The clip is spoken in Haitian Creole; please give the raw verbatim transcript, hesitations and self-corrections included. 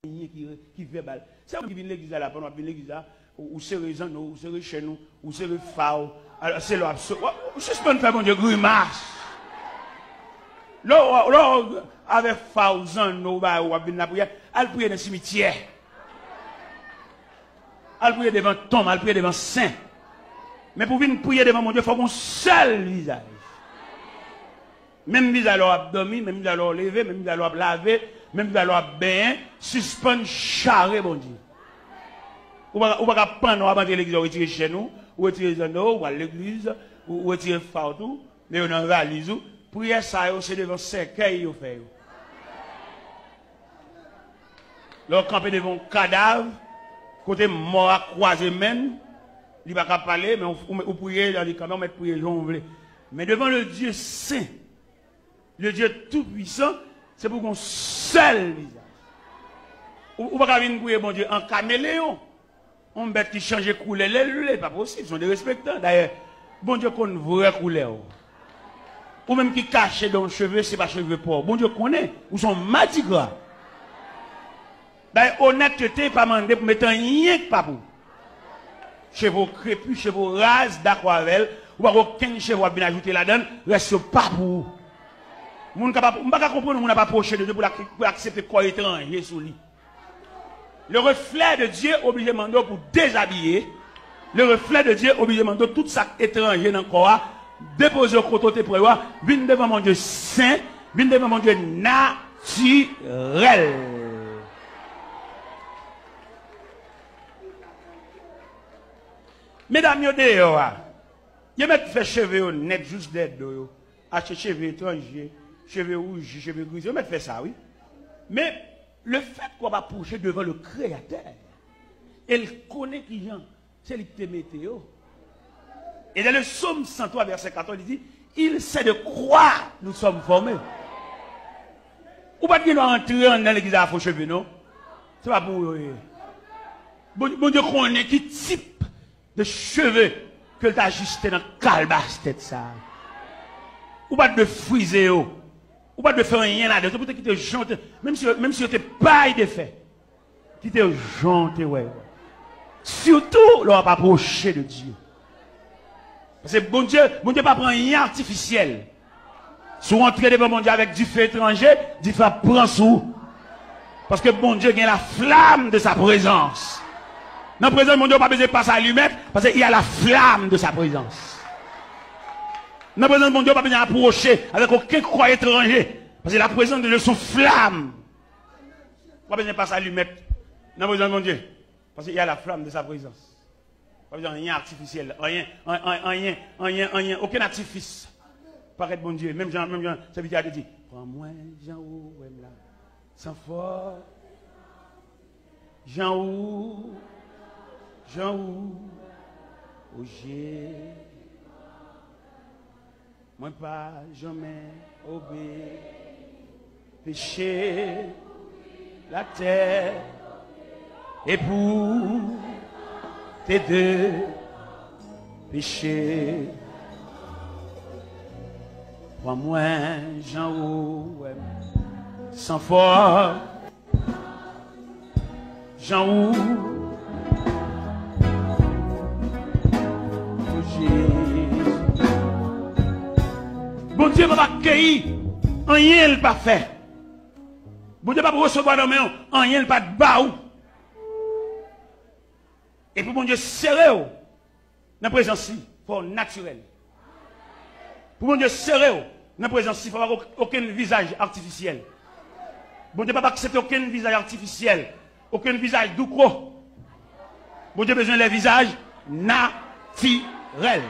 anyen ki, ki vèbal. Se ou menm ki vin legliz la, la, pandan w ap vin legliz la, ou, ou sere zanno w, ou sere chèn ou, ou sere fa w. Alò, se lè w ap so-, w ap, ou sispann fè Bondye grimas. Lè w, lè w avèk fa w, zanno w, ba w ap vin lapriyè, al priye nan simityè. Al priye devan tonm, al priye devan sen. Men pou w vin priye devan Bondye, fòk w gen yon sèl vizaj. Menm vizaj lè w ap dòmi, menm vizaj lè w leve, menm vizaj lè w ap lave, menm vizaj lè w ap benyen, sispann chare Bondye. Ou pa, ou pa ka pandan w ap antre legliz, ou retire chèn ou, ou retire zanno w, ou al legliz, ou, ou retire fa w tou, men yo nan valiz ou. Priyè sa yo, se devan sèkèy yo fè yo. Lè w kanpe devan yon kadav, kote mò a kwaze men l, li pa ka pale, men ou, ou, ou priye, li kanpe, ou mèt priye jan w vle. Men devan le Dieu saint, le Dieu tout puissant, se pou gen yon sèl vizaj. Ou, ou pa ka vin priye Bondye an kameleyon. Yon bèt ki chanje koulè lè l vle, pa posib, se yon derespektan. Dayè, Bondye konn vrè koulè w. Ou menm ki kache dan yon cheve, se pa cheve pa w. Bondye konnen, ou se yon madigra. Dayè, onètete pa mande pou mete anyen k pa pou w. Cheve w krepi, cheve w raz, dakò avè l, ou pa gen okenn cheve w ap vin ajoute ladan l, rès yo pa pou ou. Moun kapab, m pa ka konprann yon moun ap apwoche de Dye pou l ak-, pou l aksepte kò etranje sou li. Le reflet de Dieu oblije mande w pou dezabiye. Le reflet de Dieu oblije mande w tout sa k etranje nan kò a, depoze yo kote w te pran yo a, vin devan Bondye sen, vin devan Bondye natirèl. Medam yo deyò a, yo mèt fè cheve yo nèt jis dèyè do yo. Achte cheve etranje, cheve wouji, cheve grize. Yo mèt fè sa, wi. Men, lefètke w ap apwoche devan le Créateur, e l konnen kijan se li ki te mete yo. Et dans le psaume cent trois, verset quatorze, il dit, il sait de quoi nous sommes formés. Ou pa t gen dwa antre anndan legliz la avèk yon cheve, non. Se pa pou ou yo ye. Bon, Bondye konnen ki tip de cheve ke l te ajiste nan kalbas tèt sa a. Ou pa t dwe frize yo. Ou pa t dwe fè anyen ladan yo. Se pou te kite jan w te, menm si, menm si yo te pay defè, kite yo jan w te wè yo. Sitou lè w ap apwoche de Dye. Paske Bondye, Bondye pa pran anyen atifisyèl. Si w antre devan Bondye avèk dife etranje, dife ap pran sou ou. Paske Bondye gen la flamme de sa présence. Nan prezans Bondye, ou pa bezwen pase alimèt, paske il y a la flamme de sa présence. Nan prezans Bondye, ou pa bezwen apwoche avèk okenn kò etranje, paske la présence de Dieu se yon flamme. Ou pa bezwen pase alimèt nan prezans Bondye, paske il y a la flamme de sa présence. Pa bezwen anyen atifisyèl, anyen, an-, an-, anyen, anyen, anyen, okenn atifis. Parèt Bondye, menm jan, menm jan sèvitè a te di, pran mwen jan ou wè m la, san fòs, jan ou, jan ou, o Jezi. Mwen pa janmen obeyi peche latè, e pou te de peche. Pran mwen jan ou wè m, san fòs. Jan ou, o Jezi. Bondye p ap akeyi anyen l pa fè. Bondye p ap resevwa nan men w anyen l pa t ba ou. E pou Bondye sere w, nan prezans li, fò w natirèl. Pou Bondye sere w nan prezans li, fò w pa gen okenn vizaj atifisyèl. Bondye p ap aksepte okenn vizaj atifisyèl, okenn vizaj doukò. Bondye bezwen lè vizaj natirèl.